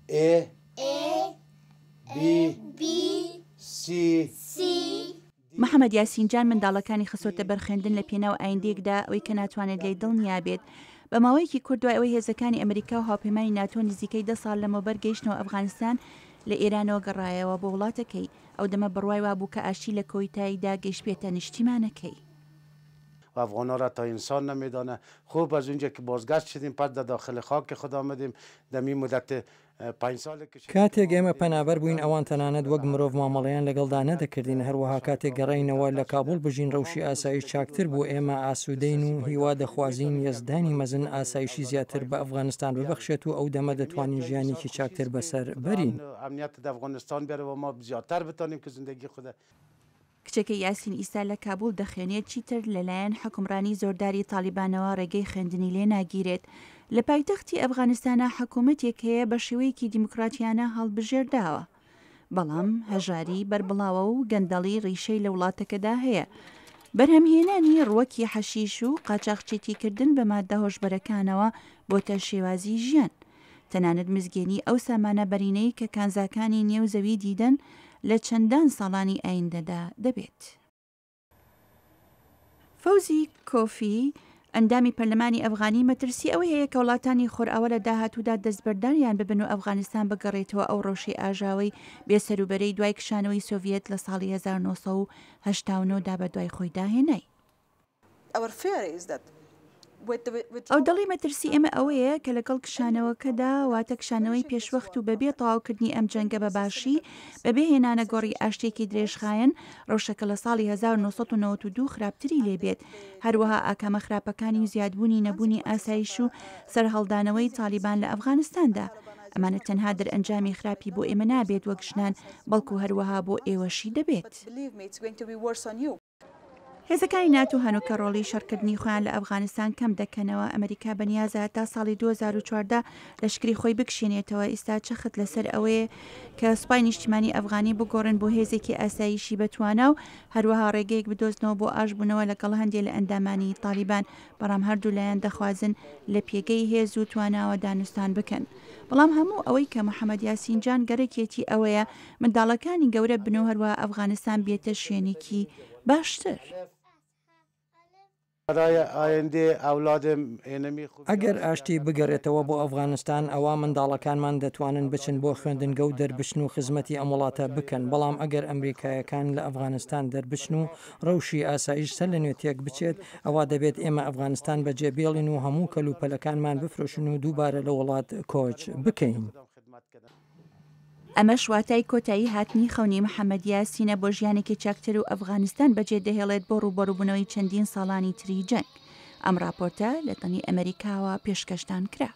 A B C محەمەد یاسین جان منداڵەکانی خستۆتە بەر خوێندن لە پێناو ئایندەیەکدا ئەوەی کە ناتوانێت لێی دڵنیا بێت. بە ماوەیەکی کورت دوای ئەوەی هێزەکانی ئەمریکا و هاوپەیمانی ناتۆ نزیکەی دە ساڵ لەمەوبەر گەیشتنەوە ئەفغانستان لە ئێرانەوە گەڕایەوە بۆ وڵاتەکەی. ئەو دەمە بڕوای وابوو کە ئاشتی لە کۆیتاییدا گەیشتبێتە نیشتیمانەکەی. و افغانها را تا انسان نمیدانه خوب از اونجا که بازگشت شدیم پس در داخل خاک خود آمدیم در می مدت کاتێک ئێمە پەنابەر بووین ئەوان تەنانەت وەک مرۆڤ مامەڵەیان لەگەڵدا نەدەکردین، هەروەها کاتێک گەڕاینەوە لە کابوڵ بژین ڕەوشی ئاسایش چاکتر بوو، ئێمە ئاسوودەین و هیوا دەخوازین یەزدانی مەزن ئاسایشی زیاتر بە ئەفغانستان ببەخشێت و ئەو دەمە دەتوانین ژیانێکی چاکتر بەسەر بەرین. کچەکەی یاسین ئیستا لە کابول دەخوێنێت، چیتر لەلایەن حوکمڕانی زۆرداری تاڵیبانەوە ڕێگەی خوێندنی لێ ناگیرێت. لە پایتەختی ئەفغانستانا حکومەتێک هەیە بە شێوەیەکی دیموکراتیانە هەڵبژێرداوە. بەڵام هەژاری بەربڵاوە و گەندەڵی ڕیشەی لە وڵاتەکەدا هەیە. بەرهەمهێنانی ڕووەکی حەشیش و قاچاخچێتیکردن بە ماددە هۆشبەرەکانەوە بۆتە شێوازی ژیان. تەنانەت مزگێنی ئەو سامانە بەرینەی کە کانزاکانی نێو زەوی دیدەن لە چەندان ساڵانی ئایندەدا دەبێت. فەوزی کۆفی، ئەندامی پەرلەمانی ئەفغانی مەترسی ئەوەی هەیە کە وڵاتانی خۆرئاوا لە داهاتوودا دەستبەرداریان ببن و ئەفغانستان بگەڕێتەوە ئەو ڕەوشەی ئاژاوەی بێسەروبەرەی دوای کشانەوەی سۆڤیەت لە ساڵی 1989 دا بەدوای خۆیدا هێنای. ئەو دەڵی مەترسی ئێمە ئەوەیە کە لەگەڵ کشانەوەکەدا، واتە کشانەوەی پێشوەخت و بەبێ تەواوکردنی ئەم جەنگە بە باشی، بەبێ هێنانە گۆڕی ئاشتییەکی درێژخایەن، ڕەوشەکە لە ساڵی 1992 خراپتری لێ بێت. هەروەها ئاکامە خراپەکانی و زیادبوونی نەبوونی ئاسایش و سەرهەڵدانەوەی تالیبان لە ئەفغانستاندا. ئەمانە تەنها دەرئەنجامی خراپی بۆ ئێمە نابێت وەک ژنان، بەڵکو هەروەها بۆ ئێوەشی دەبێت. هێزەکانی ناتۆ هەنووکە ڕۆڵی شەڕکردنی خۆیان لە ئەفغانستان کەم دەکەنەوە، ئەمریکا بەنیازە هەتا ساڵی 2014 لەشکری خۆی بکشێنێتەوە، ئیستا چەخت لەسەر ئەوەیە کە سوپای نیشتیمانی ئەفغانی بگۆڕن بۆ هێزێکی ئاسایشی بەتوانا و هەروەها ڕێگەیەک بدۆزنەوە بۆ ئاشبوونەوە لەگەڵ هەندێ لە ئەندامانی تالیبان، بەڵام هەردوو لایەن دەخوازن لە پێگەی هێز و تواناوە دانوستان بکەن. بەڵام هەموو ئەوەی کە محەمەد یاسین جان گەرەکیەتی ئەوەیە منداڵەکانی گەورە بن و هەروەها ئەفغانستان بێتە شوێنێکی باشتر. ئەگەر ئاشتی بگەرێتەوە بۆ ئەفغانستان ئەوا منداڵەکانمان دەتوانن بچن بۆ خوێندنگە و دەربچن و خزمەتی ئەم وڵاتە بکەن، بەڵام ئەگەر ئەمریکایەکان لە ئەفغانستان دەربچن و ڕەوشی ئاسایش سەر لە نوێ تێک بچێت ئەوا دەبێت ئێمە ئەفغانستان بەجێ بێڵین و هەموو کەلوپەلەکانمان بفرۆشن و دووبارە لە وڵات کۆچ بکەین. ئەمەش واتای کۆتایی هاتنی خەونی محەمەد یاسینە بۆ ژیانێکی چاکتر و ئەفغانستان بەجێ دەهێڵێت بۆ ڕووبەڕووبوونەوەی چەندین ساڵانی تری جەنگ. ئەم ڕاپۆرتە لە دەنگی ئەمەریکاوە پێشکەشتان کرا.